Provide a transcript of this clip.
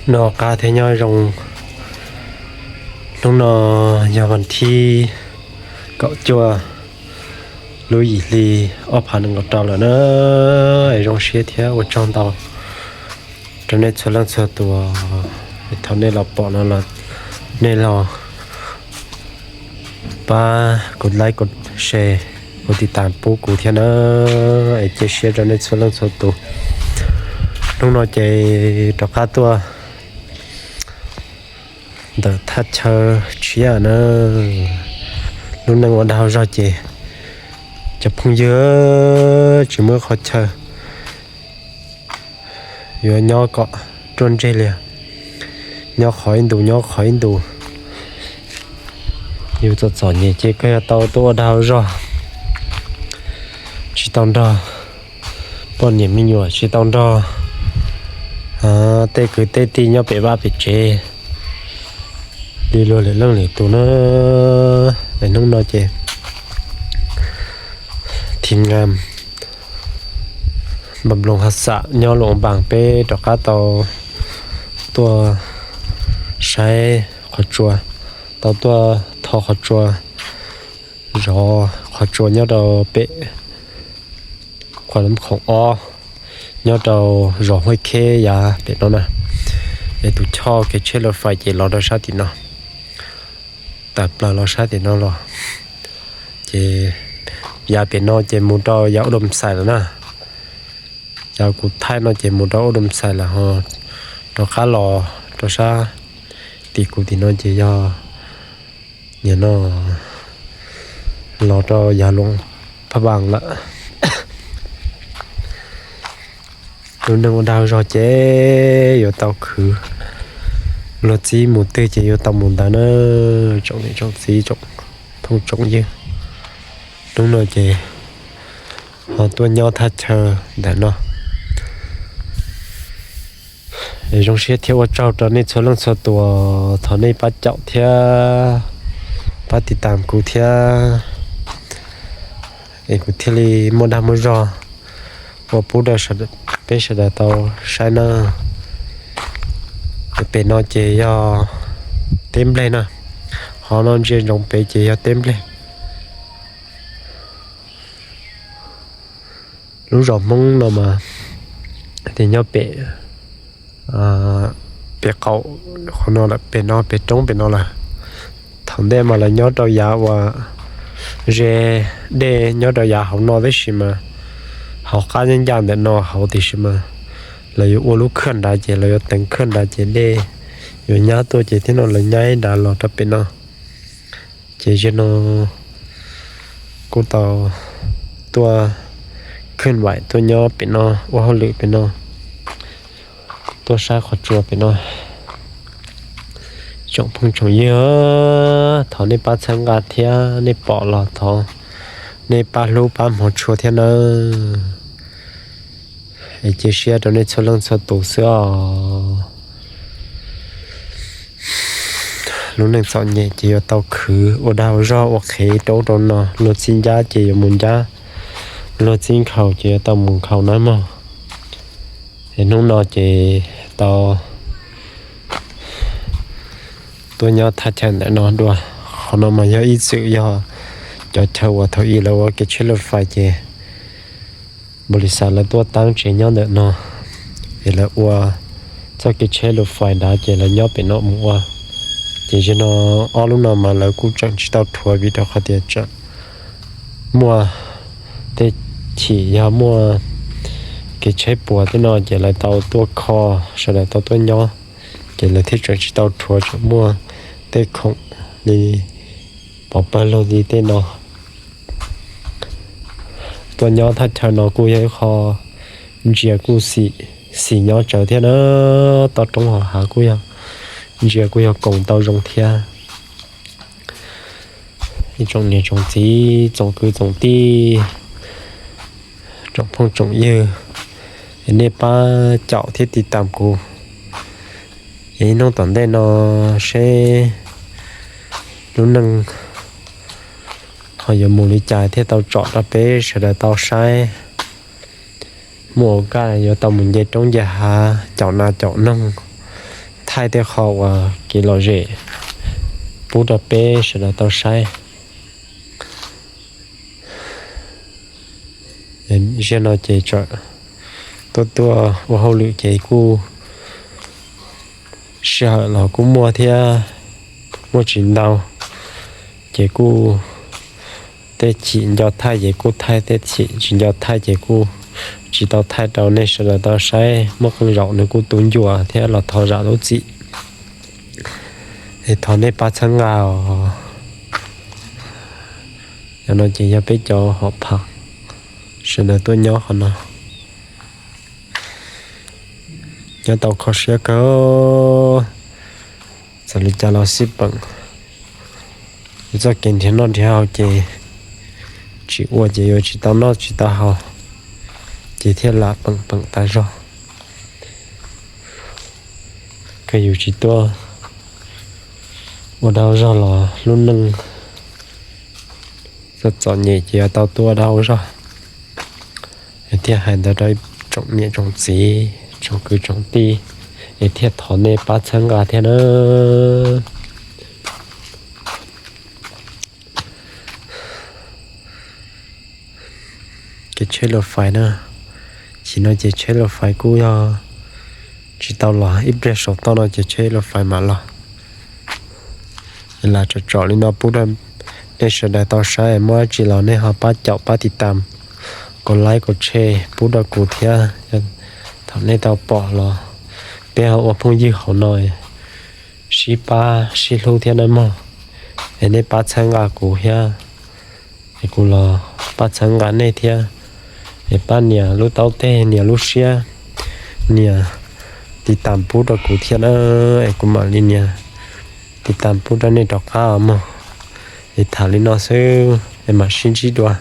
Noj qab thiab nyob zoo. Hnub no yog vas thib kaum cuaj lub yim hli ob phav nees nkaum rau lawm na. Es zoo siab thiab ua tsaug ntau rau nej txhua leej txhua tus. Thaum nej los pom no los nej los pab kuv like, kuv share, kuv tiv tas pub kuv thiab na. Es cia siab rau nej txhua leej txhua tus. Hnub no ces rov qab tuaj ntawm thaj chaw tshiab na. Lub neej ua dag zog ces cov phooj ywg tsis muaj qhov chaw yuav nyob kom ruaj ntseg li. Nyob qhov ib ntus nyob qhov ib ntus. Yus txom txom nyem ces koj yog tau tuaj ua dag zog, tsis tau nrog poj niam me nyuam, tsis tau nrog tej kwv tej tij nyob pem vaj pem tsev li luag lwm leej lwm tus na. Es hnub no ces thim nkas npam nploos ha xam nyob Luam Npas peb rov qab tau tuaj saib qhov tsua, tau tuaj tho qhov tsua, zov qhov tsua nyob rau pem Khuam Lab Khoom ob, nyob rau zos Huaj Kheb yav pem no na. Es tus choj kev tsheb lus fais ces los rau sab tim no, tawm plaws los sab tim no los, ces yav pem no ces mus rau yav Ub Doo Xais lawm na. Yav kuv thaij no ces mus rau Ub Doo Xais lawm ho rov qab los rau sab tim kuv tim no ces yog nim no los rau yav Luam Phaj Npas lawm. Lub neej ua dag zog ces yuav tau khwv, luag txib mus twg ces yuav tau mus ntawd na. Tsoom niam tsoom txiv, tsoom phooj tsoom ywg, hnub no ces ho tuaj nyob thaj chaw ntawm no. Zoo siab thiab ua tsaug rau nej txhua leej txhua tus, thov nej pab caum thiab pab tiv tas kuv thiab, es kuv thiaj li muaj dag muaj zog ua pub rau peb sawv daws tau saib na. Pem no ces yog teb nplej na, qhov no ntsia ntsoov pem ces yog teb nplej. Lub zos Hmoob no mas ces nyob pem, pem qaum qhov no lawm, pem no pem roob pem no lawm. Thaum ntej mas lawv nyob rau yav uas ze dej nyob rau yav hauv no tib si mas, hauv qab ncaj ncaj ntawm no hauv tiam sis mas lawv yuav ua lub khaj nrad ces lawv yuav teev khaj nrad ces dej yuav nyab tuaj ces thiab no lawv nyab ib nrad los rau pem no. Ces zaum no kuj tau tuaj khwj vaim tuaj nyob pem no ua hauj lwm pem no, tuaj saib qhov tsua pem no. Tsoom phooj tsoom ywg, thov nej pab txhawb nqa thiab, nej pom los thov nej pab hlub pab hmov tshua thiab nawb. Es cia siab rau nej txhua leej txhua tus xwb os. Lub neej txom nyem ces yuav tau khwv ua dag ua zog ua qhev rau ub rau no, luag txib ncab ces yuav mus ncab, luag txib nkhaus ces yuav tau mus nkhaus nawb mog. Es hnub no ces tau tuaj nyob thaj chaw ntawm no dua. Qhov no mas yog ib txwm yog cov chaw uas thaum ub lawv ua kev tsheb lus fais ces npaum li xav lawv tuaj taab tsev nyob ntawm no, es lawv ua txoj kev tsheb lus fais nrad ces lawv nyob pem no mus ua. Ces zaum no ob lub no mas lawv kuj tseem tsis tau rhuav vim rau qhov tias tseem muaj tej chim yog muaj kev tsheb puas tej no ces lawv tau tuaj kho, sawv daws tau tuaj nyob, ces lawv thiaj tseem tsis tau rhuav, tseem muaj tej khoom li pov pawg lug li tej no. Tuaj nyob thaj chaw no kuj yog ib qho ntsia kuj xis nyob tsawv thiab na, toj roob hauv hav kuj yog ntsia kuj yog koom tau zoo thiab. Ib tsoom niam tsoom txiv tsoom kwv tsoom tij, tsoom phooj tsoom ywg, es nej pab caum thiab tiv tam kuv, es ib hnub tom ntej no seb lub neej ho yuav mus li cas thiaj tau tsom rau peb sawv daws tau saib. Muaj ua kaj yuav tau mus nce roob nce hav caum nas caum noog, thaij tej qho uas kev lom zem pub rau peb sawv daws tau saib. Ziag no ces tseem tuaj tuaj ua hauj lwm ces kuj sij hawm los kuj muaj thiab, muaj tsis ntau, ces kuj tej chim nco thaij ces kuj thaij, tej chim tsis nco thaij ces kuj tsis tau thaij rau nej sawv daws tau saib. Muaj qee zaum nws kuj tu ncua thiab los thov zam lub txim, es thov nej pab txhawb nqa os. Cov no ces yog peb cov hom phaj sawv daws tuaj nyob qhov no, nyob tau kho siab kawg. Txawm li cas los xij peem, txoj kev nrhiav noj nrhiav haus ces tsis ua ces yuav tsis tau noj tsis tau haus, ces thiaj lam peem peem tas zog. Kawg yus tsis tuaj ua dab ua zog los lub neej txom txom nyem ces yuav tau tuaj ua dab ua zog. Es thiaj hais ntawd rau tsoom niam tsoom txiv tsoom kwv tsoom tij, es thiaj thov nej pab txhawb nqa thiab na. Kev tsheb luv fais na, chim no ces tsheb luv fais kuj yog tsis tau los, ib pliag saum toj no ces tsheb luv fais mam los. Lam tsom tsom li no pub rau nej sawv daws tau saib, muaj dab tsi los nej ho pab caum pab tiv tam, kaus like kaus share pub rau kuv thiab. Thaum nej tau pom los peb ho ua phooj ywg hauv no sib pab sib hlub thiab nawb mog. Es nej pab txhawb nqa kuv thiab, es kuv los pab txhawb nqa nej thiab. Es pab nias lub taub teg, nias lub siab, nias tiv tam pub rau kuv thiab na, es kuv mam li nias tiv tam pub rau nej rov qab os mog. Es tham li no xwb es mam sib ntsib dua.